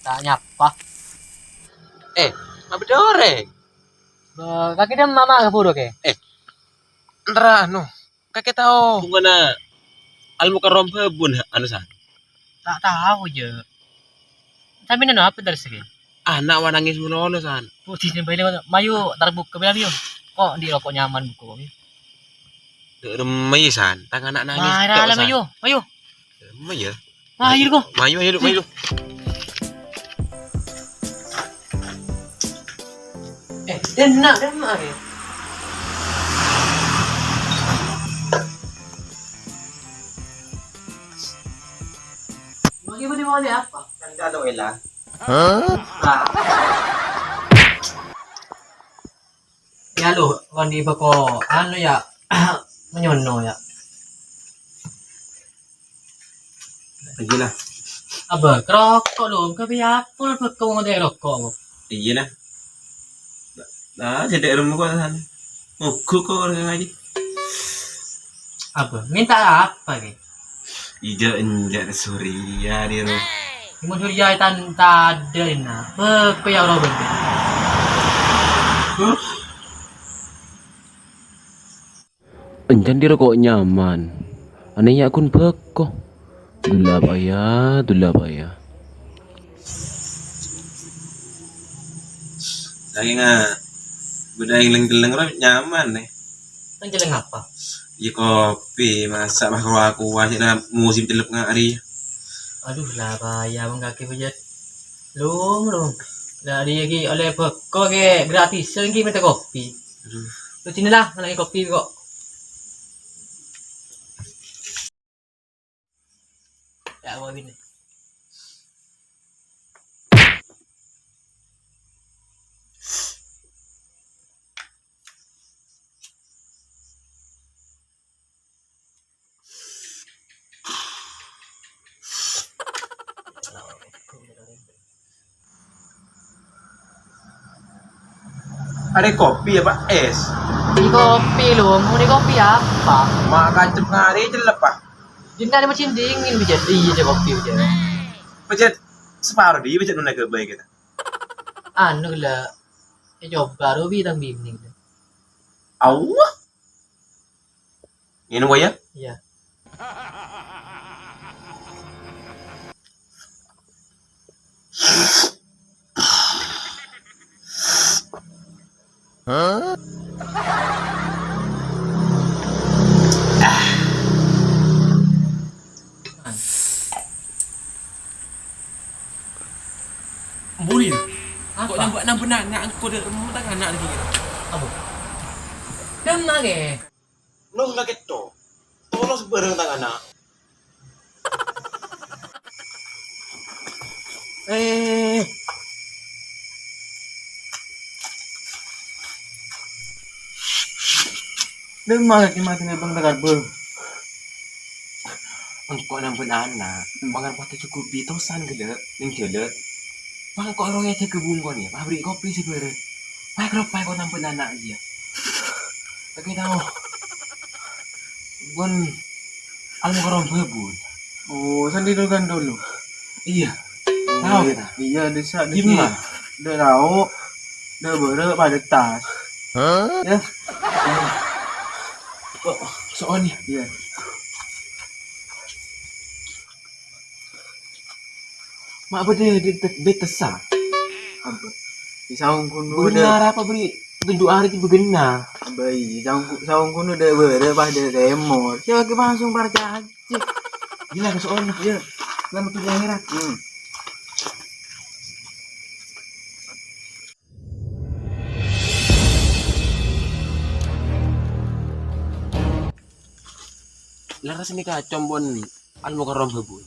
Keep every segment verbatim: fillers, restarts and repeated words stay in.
ta' nyapa. Eh, ma' bâdâ orèng? Bâ, kakè dâ' emma' ma' kaburu, Kè? Eh, entar, anu, kakè tao. Bungkona Al-Mukarram Babun, anu, San? Ta' tao, jâ. Sampèyan anu apa terros, Kè? Ana' wa nangès malolo, San. Putih nembali, mayu, entar bukka, mayu. Kok di roko' nyaman bukka, kok, ya? Dâ' remma, San. Tang ana' nangès. Mara tok, la, San. Mayu, mayu. Mayu. Mayu, kok. Mayu, ayo, mayu. Eh, denna', denna', ya. Mayu, mayu, mayu, apa? Kan kalau elang. Hah? Nah. Ya, lu, kondi bâko, anu, ya, menyono, ya. Iyâ, la. Abâ, roko', lu, engko' bi' apol bâko ngodâ roko'. Iyâ, la. Nah, jadi rumah kok, San. Mogok kok orang ngaji. Apa? Minta apa, Kè? Ija enjak Surya di ro. Mun Surya tan tadâ' na. Bâko ya, ro, bâko. Huh? Encan di roko' nyaman. Ane ya kun bâko. Dulâ apa ya, dulâ apa ya. Saking, ah, bâdâ yang leng-celleng ro nyaman, eh. Leng-celleng apa? Ya, kopi, masa' mah rowa kuwa, sè na musim cellep nga' arè. Aduh, la, bahaya, bang, kaki pejat. Lum, lum. Lah, dia ki oleh beko ke gratisan ki minta kopi. Aduh. Lu sini lah, ngalangin kopi kok. Ya, gua gini. Ada kopi apa es? Ini kopi, lo. Mau ini kopi apa? Makan cep ngari celep, ah. Dinna ada mesin dingin, bisa. Iya, ada kopi, bisa. Pecet separuh di pecet nuna ke baik kita. Anu, la. Eh, coba, Robi tang bini. Allah. Ngene wae ya? Iya. Bulin. Apa? Kok nambah-nambah anak, anak engko dâ' remma tang ana' lagi. Apa? Dâmma, Kè. Nong na ketto. Tolos bareng tang ana'. Eh. Dâmma lagi mati nebang takarbel. Engko' nambah anak, hmm, pangan pati cukup bitosan gede, ning jalan. Pak, kok orangnya jaga bungkon ya, pabrik kopi sih bareng. Pak, kenapa kok nambah anak aja? Tapi tahu. Gon Al-Mukarram Babun. Oh, sandi dulu kan dulu. Iya. Tahu kita? Iya, desa, desa. Gimana? Udah tahu. Udah baru pada tas. Hah? Ya. Kok soalnya? Iya. Ma' bâdâ di-, di-, di tessa. Apa? Di saung kuno ada. Benar apa, Bri? Tunjuk hari itu begenna. Bai, saung ku-, saung kuno ada bârâ padâ remor. Siapa ke langsung parcajâ. Gila, ke sono. Iya. Selamat di akhirat. Hmm. Lah, rasane kacong pon Al-Mukarram Babun.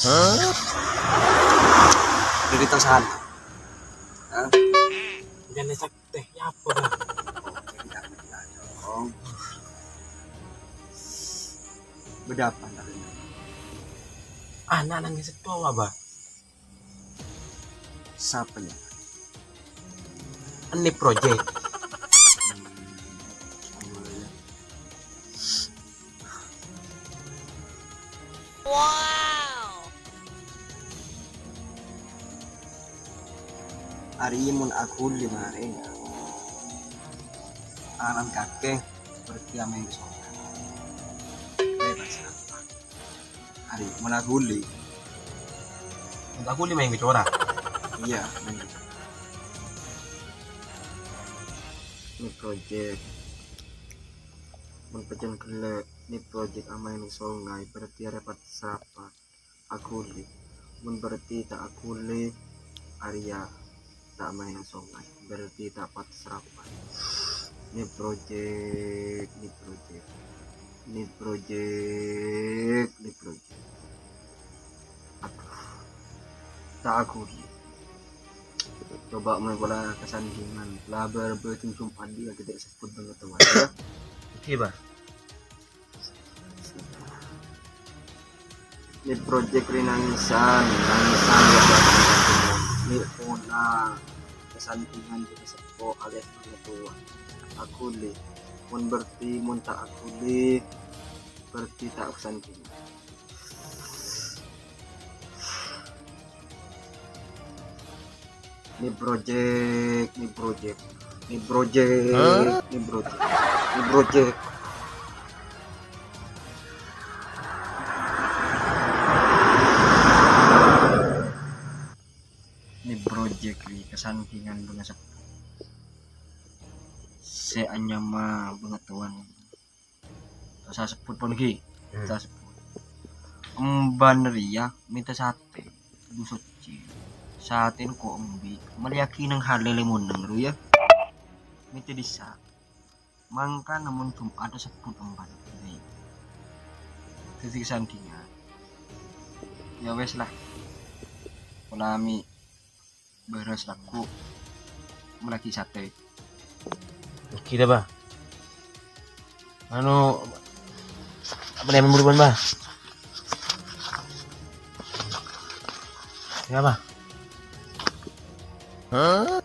Hah? Dari tosan. Hah? Jangan sak teh, ya apa, Bang? Oke, tidak, tidak, dong. Bâdâ apa, Ntar? Ana' nangès setto, Abah. Sapa, ya? Eni Project. Hmm, apa, ya? Arèya mon aghuli marèna, anan kakè berarti amèng songkan. Bebas apa? Arèya mon aghuli. Mon aghuli maèn kecora. Iyâ, maèn kecora. Ini project. Mon pècèn ghellâ', ini project amaèn songay, berarti arèya pas serapat. Aghuli. Mon berarti ta' aghuli, arèya ta' maèn songay. Berarti ta' pas serapat. Ini project, ini project. Ini project, ini project. Aduh. Ta' aghuli. Coba' mon pola kasandhingan. Labâr bâjâng Jum'at dhi' kita sebbhut bângatowan, yâ. Oke, Bah. Ini project rè nangisan, nangisan ya, Bah. Ini pola kasandhingan kita seppo alias bângatowan. Aghuli. Mon berarti, mon ta' aghuli, berarti ta' kasandhingan. Ini project, ini project, ini project, ini project, ini project. Ini project rè kasandhingan bângaseppo sè anyama bângatowan. Ta' osa sebbhut pon ghi. Hmm. Ta' osa sebbhut. Emban rèya mènta satè. Aduh, socce. Satèna ko' embi'. Malèyaghi neng halè lèmonèng, ro, yâ. Mènta dissa'. Mangkana mon Jum'at sebbhut emban. Dhâddhi kasandhingan. Yâ wes lah. Pola mè' bârâs lagghu' malèyaghi satè. Gila, Bah. Anu, apa nih, buruan, Bah? Ya, Bah. Hah?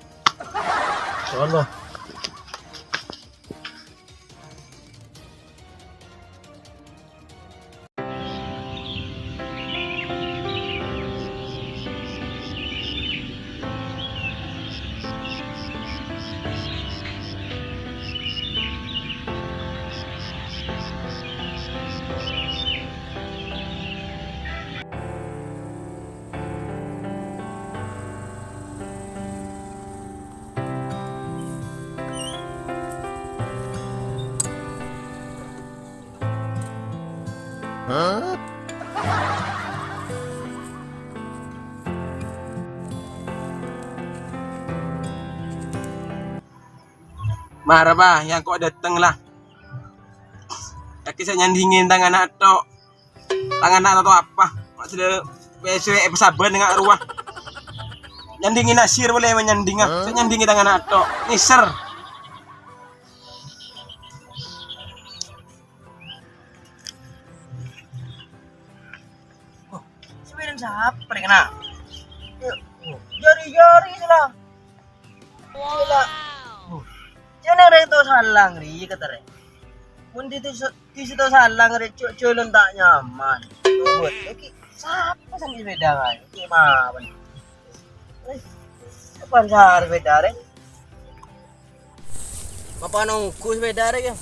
Soal, Bah. Mara, Bah, yâ engko' dâteng, la. Kakè sè nyandhingè tang ana' tok. Tang ana' tao apa? Maksudnya, wes, wes, pas sabbhân nga' rowa. Nyandhingè Nasir polè, nyandhingè. Sè nyandhingè tang ana' tok. Nèser. Oh, sepeda sapa rè kèna? Jari-jari sala. Gila. Uh, jârèya rè to salang rè, kata rè. Mon di, di, di situ salang rè, jâ-, jâlân ta' nyaman. Buat, iki sapa sè sepeda kaè? Iki mawon. Eh, sapa sar sepeda rè? Apa nonggu sepeda rè, ya?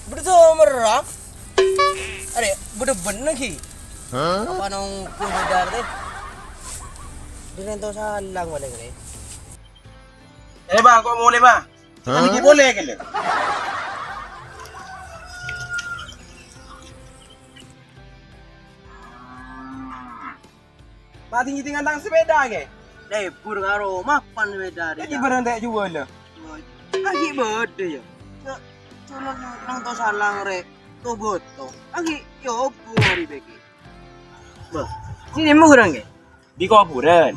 Bâdâ to merra. Arè, bâdâ benneng, ghi. Hah? Apa nonggu sepeda rè? Bâdâ to salang, paling, rè. Eh, Bang, kok mulai, Bang? Hah? Lagi boleh, kan, ya? Pating-itingan tang sepeda, ghi. Lebur karo mapan sepeda, rè. Lagi barang tak jual, ya? Lagi bâdâ, ya. Cok, culon nang to salang, rè. To boto. Lagi, yo, buri, bèghi. Bâh, sini mau kurang, ghi? Di koburân.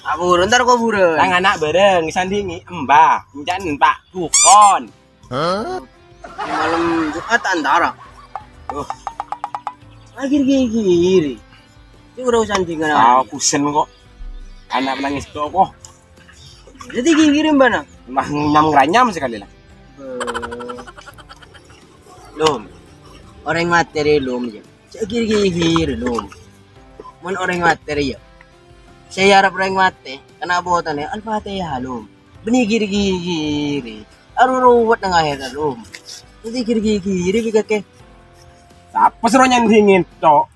Koburân, entar koburân. Tang ana' bârâng, sandhingè embah, encan Pak Dukon. Hah? Di malem Jumat antara. Oh. Akhir gigi. Ini udah sandhingan. Ah, pusing kok. Ana' nangis tok kok. Jadi gigi mana? Mah nyam ngeranyam sekali lah. Eh. Lom. Orang mati dari lom, ya. Giri-giri, Lom. Mon orèng matè rèya, sè èarep orèng matè, kèng abhâtana Al-Fatihah, Lom. Bânnè giri-giri. Aruwet neng ahèrra, Lom. Nanti giri-giri, bi' kakè. Sapa soro nyandingin, Cok?